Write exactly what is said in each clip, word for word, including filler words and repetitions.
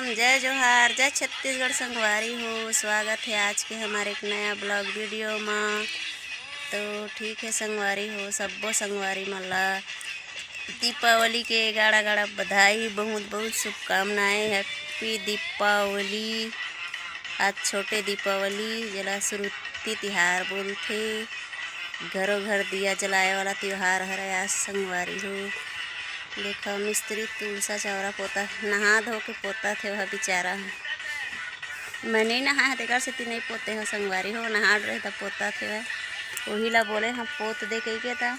जय जोहार, जय छत्तीसगढ़ संगवारी हो। स्वागत है आज के हमारे एक नया ब्लॉग वीडियो मा। तो ठीक है संगवारी हो, सब्बो संगवारी मन ला दीपावली के गाड़ा गाड़ा बधाई, बहुत बहुत शुभकामनाएं। हैप्पी दीपावली। आज छोटे दीपावली, जेला सुरुत्ती तिहार बोलथे। घरो घर दिया जलाए वाला तिहार हरे आज संगवारी हो। देखो मिस्त्री तुलसा चौरा पोता, नहा धो के पोता थे वह बेचारा। मैं नहीं नहा है तेकर सेती नहीं पोते हो संगवारी हो, नहा रहे त पोता थे वह। वही ला बोले हम पोत दे कही के त।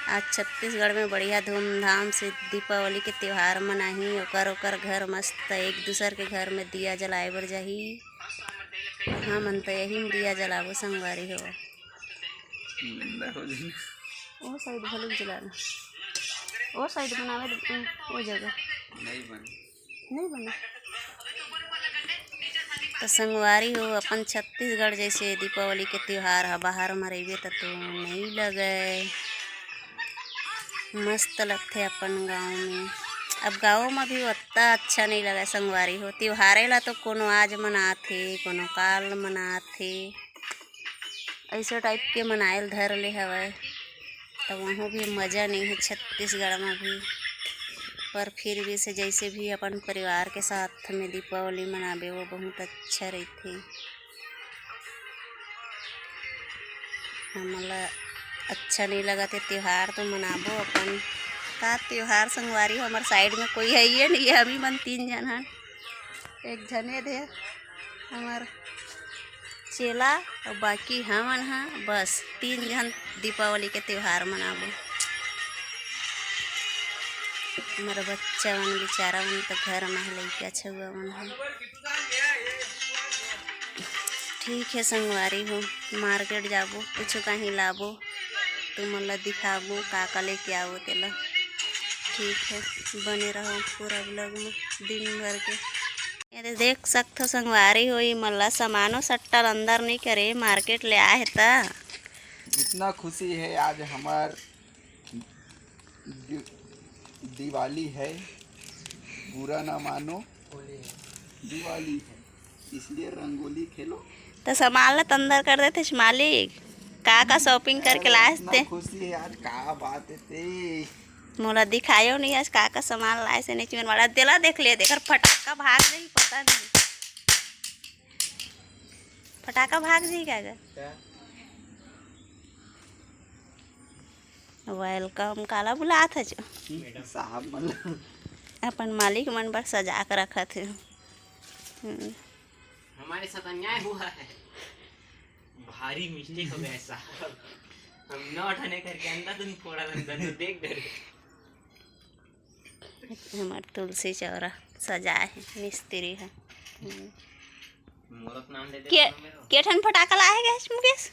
आज छत्तीसगढ़ में बढ़िया धूमधाम से दीपावली के तिहार मनाही। ओकर ओकर घर मस्त एक दूसर के घर में दिया जलाए बर जाही। हमन त यही में दिया जलाबो संगवारी हो। गंदा हो जाही। ओ साइड घलो जलाना, ओ साइड बनावे दे, ओ जगह। नहीं बने। नहीं बने। त संगवारी हो, अपन छत्तीसगढ़ जैसे दीपावली के तिहार ह बाहर म रहिबे त तो नहीं लगे। मस्त लगथे अपन गाँव में। अब गाँव में भी ओत्ता अच्छा नहीं लगे संगवारी हो। तिहारे ला तो कोनो आज मनाथे, कोनो काल मनाथे, ऐसे टाइप के मनाए ल धर ले हवय। त वहाँ भी मज़ा नहीं है छत्तीसगढ़ में भी, पर फिर भी से जैसे भी अपन परिवार के साथ में दीपावली मनाबे वो बहुत अच्छा रहिथे। हमन ला अच्छा नहीं लगत हे तिहार तो मनाबो अपन। का तिहार संगवारी हो, हमर साइड में कोई है ये नहीं है, हम ही मन तीन जन हन। एक झने दे हमर चेला और बाकी हमन हा बस तीन जन दीपावली के तिहार मनाबो। हमर बच्चा मन बेचारा मन तो घर में है, लइका छउआ मन है। ठीक है संगवारी हो, मार्केट जाबो, कुछ कहीं लाबो, तुमन ला दिखाबो का का लेके आवो तेला। ठीक है, बने रहो पूरा ब्लॉग में दिन भर के। ये दे देख सकथो संगवारी हो, ये मन ला सामानो सट्टा ल अंदर नहीं करे, मार्केट ले आए हे त। इतना खुशी है आज हमार दि-, दिवाली है, बुरा ना मानो, दिवाली है, इसलिए रंगोली खेलो। त सामान ला त अंदर कर देथे मालिक, का का शॉपिंग करके लाए इतना हस ते? खुशी है आज, का बात है ते? मोला दिखायो नहीं आज का का सामान लाए से, नहीं चिमन वाला देला देख ले, देख फटाका भाग जाही, पता नहीं फटाका भाग जाही का गा? क्या? वेलकम काला बुलात हच? साहब मन ला। अपन मालिक मन बर सजा के रखत हे। हम्म। हमारे साथ अन्याय हुआ है, भारी मिस्टेक हो गया साहब। हम नौ ठने करके अंदर तुम फोड़ा अंदर तो देख डरे। हमार तुलसी चौरा सजाए हे मिस्त्री ह। हम्म। मोरत नाम ले दे के, कोनो मेरो। के ठन फटाका लाए हे गैस मुकेश?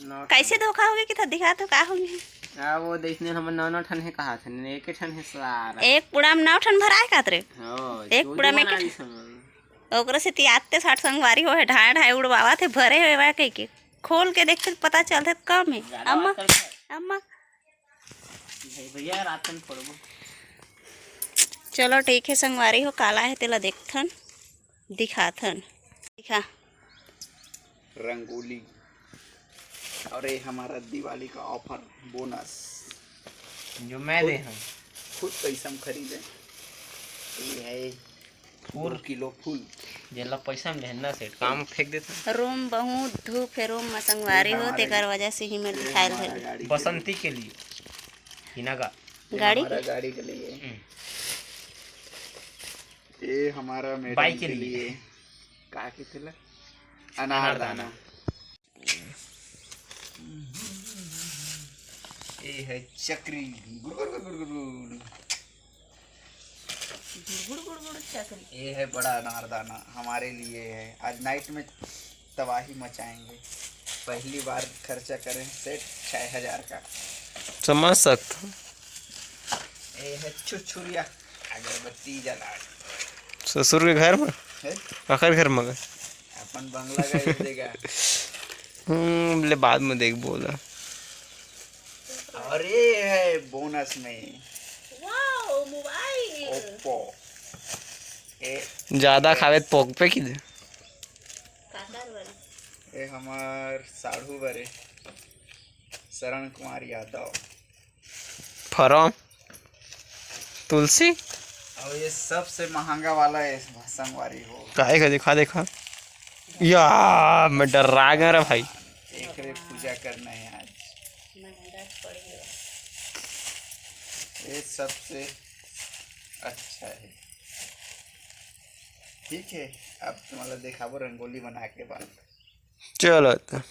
नौ ठन। कैसे धोखा होगे कि था दिखा तो का होगे? आ, वो देखने हमर नौ नौ ठन हे कहा थे, ने एक ठन हे सारा। एक पुड़ा में नौ ठन भराए का रे? हो, एक चोरी पुड़ा में बना के दी समझ। ओकरे से तियाते साठ संगवारी हो हे, ढाए ढाए उड़वावा थे, भरे हुए बा कह के। खोल के देखते तो पता चलते तो कम हे। ज्यादा अम्मा, बात करते हैं। अम्मा। भाई, भैया, रात में फोड़बो। चलो ठीक है संगवारी हो, काला है तेला देखथन, दिखाथन। दिखा। रंगोली। और ये हमारा दिवाली का ऑफर बोनस। जो मैं दे हूँ। खुद पैसा में खरीदे। ये है फूल। दो किलो फूल। जेला पैसा में लेना सेठ, काम फेंक देता। रूम बहुत धूप है, रूम में संगवारी हो, तेकर वजह से ही मैं दिखाए हमारा धरे। गाड़ी के बसंती के लिए। हिना का। गाड़ी हमारा के? गाड़ी के लिए। हम्म। ये हमारा मैडम बाइक के के लिए। लिए। का के थेला? अनार अनार दाना। दाना। ये है चक्री। गुड़, गुड़, गुड़, गुड़, गुड़, गुड़। गुड़, गुड़, गुड़, चक्री। ये है बड़ा अनार दाना, हमारे लिए है। आज नाइट में तबाही मचाएंगे। पहली बार खर्चा करें सेठ छः हज़ार का। समझ सकता हूँ। ये है छुरछुरिया, अगरबत्ती जला। ससुर के घर में? है? काकर घर में? अपन बंगला का ही देगा। हम्म, ले बाद में देख बोला। और ये है बोनस में। Wow, mobile. ओप्पो। ए, ज्यादा खावे त पोक पे की दे। काकर बर? ए हमार साढ़ू बरे, शरण कुमार यादव। फरम, तुलसी। और ये सबसे महंगा वाला है संगवारी हो। काहे का देखा, देखा। या, मैं डर्रा गया रे भाई। एकरे पूजा करना है आज। ये सबसे अच्छा है। ठीक है, अब तुम्हारा देखाबो रंगोली बना के बाद। चलो त।